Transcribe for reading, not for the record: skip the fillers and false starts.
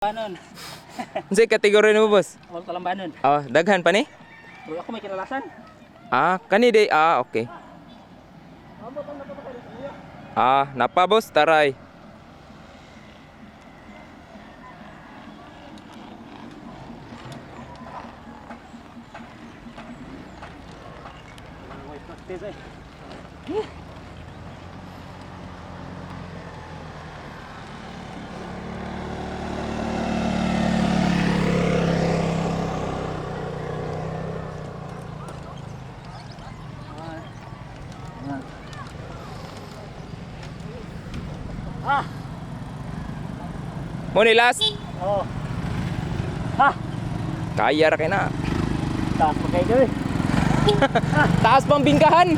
Talambanon. Unsay kategory nimo, boss? Huwag talambanon. Ah, daghan pa ni? Uy, ako may kinalasan. Ah, kani day. Ah, okay. Ah, napa, boss, taray. May practice eh. Ah! Mo ni last. Oh. Ha! Kaya ra kay na. Taas pa kayo eh. Taas pang bingkahan.